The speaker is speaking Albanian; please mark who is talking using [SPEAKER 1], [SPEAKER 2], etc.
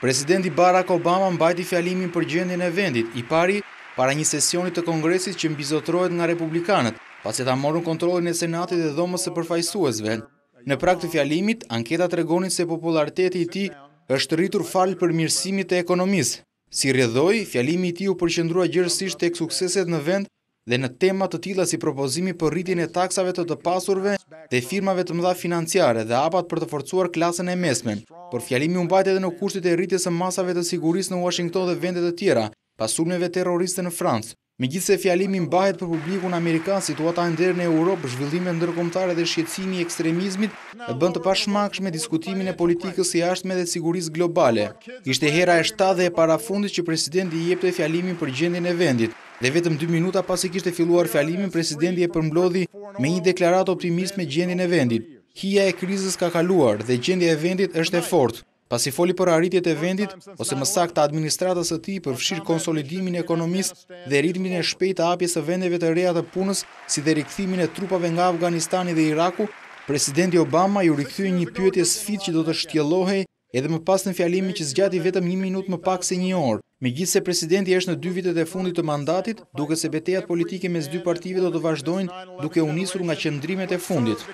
[SPEAKER 1] Presidenti Barack Obama mbajti fjalimin për gjendjen e vendit, i pari para një sesioni të Kongresit që mbizotërohet nga republikanët, pasi ata morën kontrollin e Senatit dhe Dhomës së Përfaqësuesve. Në prag të fjalimit, anketat tregonin se popullariteti i tij është rritur falë përmirësimit të ekonomisë. Si rrjedhojë, fjalimi i tij u përqendrua gjerësisht tek sukseset në vend dhe në tema të tilla si propozimi për rritjen e taksave të të pasurve dhe firmave të mëdha financiare dhe hapat për të forcuar klasën e mesme. Por fjalimi u mbajt edhe në kushtet e rritjes së masave të sigurisë në Uashington dhe vende të tjera, pas sulmeve terroriste në Francë. Megjithëse fjalimi mbahet për publikun amerikan, situata e ndërë në Europë, zhvillimet ndërkombëtare dhe shqetësimi i ekstremizmit e bën të pashmangshme diskutimin e politikës së jashtme dhe sigurisë globale. Ishte hera e shtatë dhe e parafundit që presidenti i jepte fjalimin për gjendjen e vendit. Dhe vetëm dy minuta pasi kishte filluar fjalimin, presidenti e përmblodhi me një deklaratë optimiste gjendjen e vendit. Hija e krizës ka kaluar dhe gjendja e vendit është e fortë. Pasi foli për arritjet e vendit, ose më saktë të administratës së tij, përfshirë konsolidimin e ekonomisë dhe ritmin e shpejtë të hapjes së vendeve të reja të punës, si dhe rikthimin e trupave nga Afganistani dhe Iraku, presidenti Obama iu rikthye një pyetje sfidë që do të shtjellohej edhe më pas në fjalimin që zgjati vetëm një minutë më pak se një orë. Megjithëse presidenti është në dy vitet e fundit të mandatit, duket se betejat politike mes dy partive do të vazhdojnë duke u nisur nga qëndrimet e fundit.